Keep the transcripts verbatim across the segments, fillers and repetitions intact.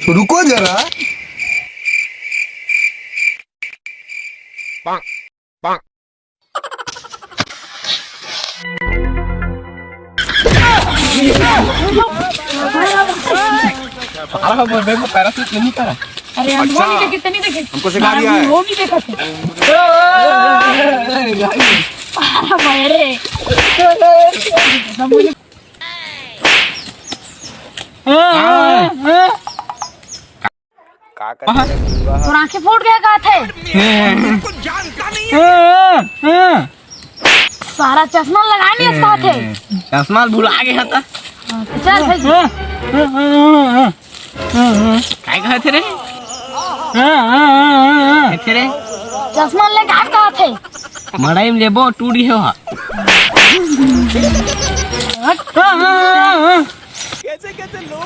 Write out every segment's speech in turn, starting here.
रुको जरा। साला बोल रहे, वो पैराशूट नहीं करा। अरे, हम वो नहीं देखे, तनी देखे। हमको सिखा दिया है। वो नहीं देखा थे। अरे, भाई रे। हाँ, हाँ, हाँ। का करथे रे बुढ़वा ह? तोर आँखें फूट गया का थे? हाँ, हाँ। सारा चश्मा लगा नहीं इसका थे। चश्मा भुला गया था। हाँ, तो चल भाई। हाँ, हाँ, हाँ, हाँ, हाँ। हाँ, हाँ। काय कहत हे रे? हाँ, हाँ, हाँ, हाँ, हाँ। कहत हे रे? चश्मा ले का कहत हे? मड़ई में लेबो, टूट गयो हा। हाँ, हाँ, हाँ, हाँ।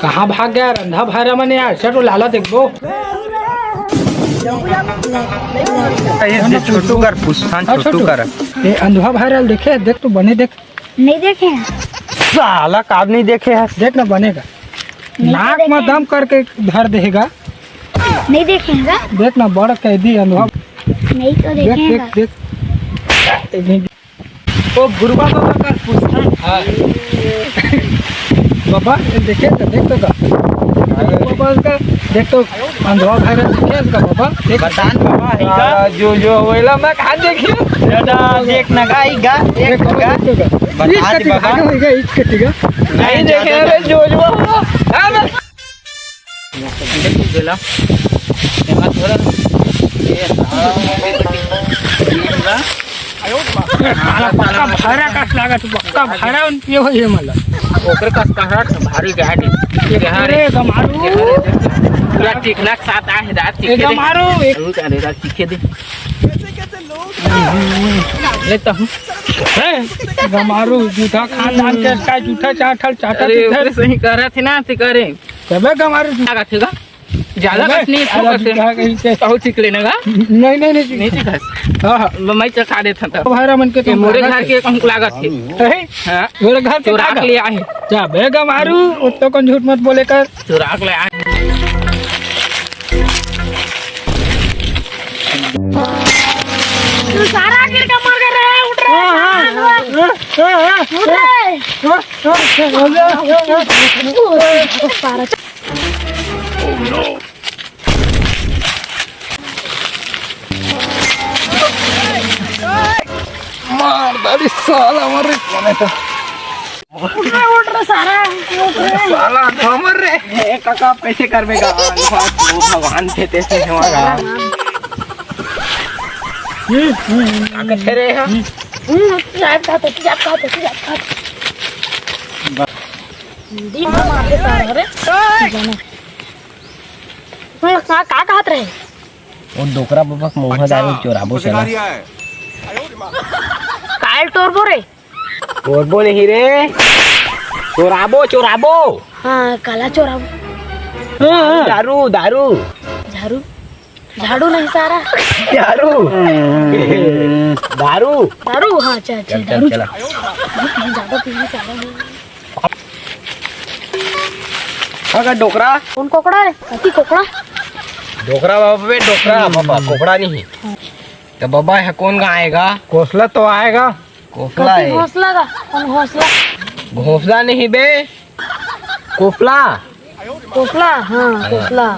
कहाँ भाग गया रंधा भायरा मन यार? चलो लाला देखबो। ये छोटू कर पूछथन, हाँ, छोटू छोटू। कर। ये अंधवा भायरा ल देखे, देख तो बने देख। नहीं देखे हैं। साला काब नहीं देखे है। देख ना बनेगा। नहीं तो नाक में देखे हैं। दम करके धर देगा। नहीं देखे हैं का? देख ना बड़ कैदी अंधवा। नहीं तो देखे देख, हैं देख, का? देख। ओ गुरुबा बाबा कर पूछथन। हाँ। बाबा, ये देखे तो देख तो का। बाबा का देख तो अंधवा भायरा देखे इसका बाबा। देख। बता न बाबा, है का? आ, जो, जो होएला मैं कहाँ देखियो? दादा, देख न का, ई गा, देख देख बाबा, का। देख तो का। बता इस दे कटी बाबा। भागा होएगा, इस कटी का। नहीं देखे रे, जो, जो बाबा। हाँ, बस। देख तू बेला। यहाँ थोड़ा। ये हाँ। साला पक्का भायरा कस लागत, पक्का भायरा उन पिए होही मला। ओकरे कस कहा भारी गाड़ी। अरे गमारू। पूरा चिकना के साथ आए हे दांत ए चिखे दे। गमारू, एक अरे दांत चिखे दे। ले तो हूँ। हैं? गमारू, जूठा खानदान के का जूठा चाटल, चाटल अरे, इधर। ओकरे सही करत हे ना, ते करे। तबे गमारू जूठा। का थे का? ज्यादा अबे, कस नहीं, अरे, थोड़ा से। जूठा कहीं से। बहुत ठीक लेने का? नहीं, नहीं, नहीं, नहीं ठीक है। हाँ, हाँ। मैं चखा देता था। भायरा मन के ये तुम मोरे लागत घर है। के कहूँ लागत है। अरे, हाँ। मोरे घर के चोरा के ले आए। जा बे गमारू, उत्तो कौन झूठ मत बोले कर। चोरा के ले आए। तू सारा गिर के मर गए रे, उठ रे, हाँ, हाँ, हाँ, हाँ, हाँ, हाँ। उठ रे। हाँ, हाँ, हाँ, हाँ, हाँ। सारा मार डाली साला, मर रे कोने तो। उठ रे, उठ रे सारा, उठ रे। साला हमर रे। ए काका, कैसे करबे का? भगवान थे तैसे हमारा। हम्म, हम्म, काका थे रे, हाँ? हम्म, जात खाते, जात खाते, जात खाते। दिन में मार के सारा रे। जाना। हाँ, का, का कहत रहे? वो डोकरा बाबा के मउहा दारू चोराबो चला। काल टोरबो रे। टोरबो नहीं रे। चोराबो, चोराबो। हाँ, काला चोराबो। हाँ, हाँ। दारू, दारू। झाड़ू? झाड़ू नहीं सारा। दारू। दारू। दारू, हाँ, अच्छा, अच्छा, चल, चल, दारू। चला। ज्यादा पीली सारा है। अगर डोकरा। कौन कोकड़ा है? कथी कोकड़ा? डोकरा बाबा बे, डोकरा बाबा, कोकड़ा नहीं है। तो बाबा, यह कौन गा आएगा? कोसला तो आएगा। कोसला कथी है। घोसला का? कौन घोसला? घोसला नहीं बे, कोफला। कोसला, हाँ, कोसला।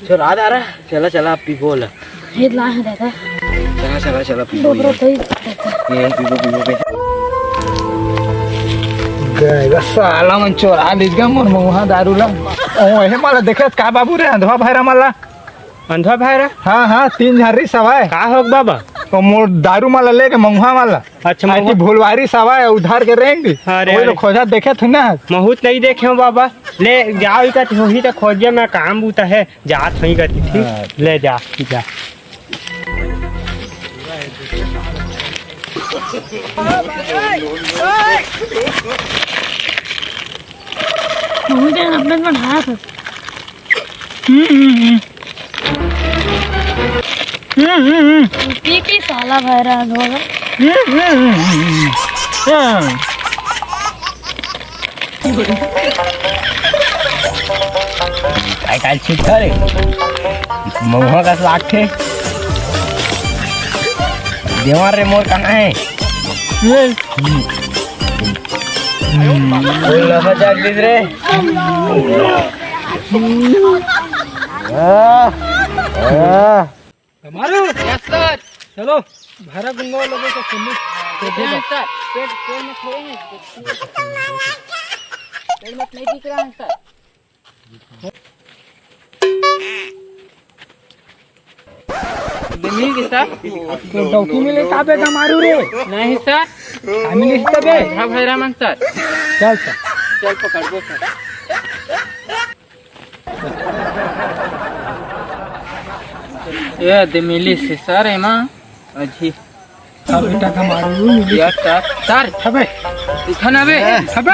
चल, आ रहा। चला, चला, आप पी बोल। ये ला है दादा। चला, चला, चला, पी बोल। डोबरा तो ही दादा। ये पी बोल, पी बोल, पी। गए गा साला मन चोरा लीज गा मोर मउहा दारू ला। ओ, हे मला देखे का बाबू रे, अंधवा भैरा मला। अंधवा भैरा? हाँ, हाँ, तीन झारी सवाए। का होग बाबा? तो मोर दारू मला लेके मउहा मला। अच्छा, आखी मउहा। भुलवारी सवाए उधार के रेंग। अरे, वही अरे। लोग खोजा देखे थे ना। महूत नहीं देखे हो बाबा। ले जाओ, इका होही तो खोजिए, मैं काम बूता है, जात होही का ठीक। हाँ। ले जा, जा। महूत ने अपने को ढाया था। पी पी साला भैरा धोला। काय काय छिटका रे? महुआ कस लागथे। देवर रे मोर कहाँ है? ओए, लफा जाग दिस रे। आह, आह। मारू। Yes sir. चलो, भरा गुंगा लोगों को सुनो। ठीक है सर, पेट, पेट में थोड़े हैं। पेट में नहीं दिख रहा है सर। मिल गई सर। तो डौकी मिले का बेटा मारू रे? नहीं सर। का मिले इस तबे? हाँ भाई रामन सर। चल सर। चल पकड़ दो सर। ए दे मिली से सर एमा अजी। अब बेटा का मारू मिली। यार सर, सर। अबे। इथन अबे। अबे। अब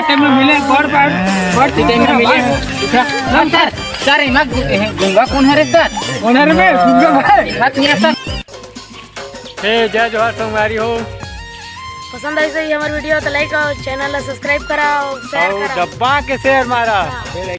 टाइम में मिले, बड़, बड़, बड़ टाइम में मिले। इथन, सर, सर, एमा गु-, ए, गुंगा कौन है रे सर? कौन है रे बे? गुंगा भाई। हाथ नहीं सर। हे, जय जोहार संगवारी हो। पसंद आई सही हमारे वीडियो तो लाइक और चैनल ला सब्सक्राइब कराओ, शेयर और कराओ। दबा के शेयर मारा। हाँ।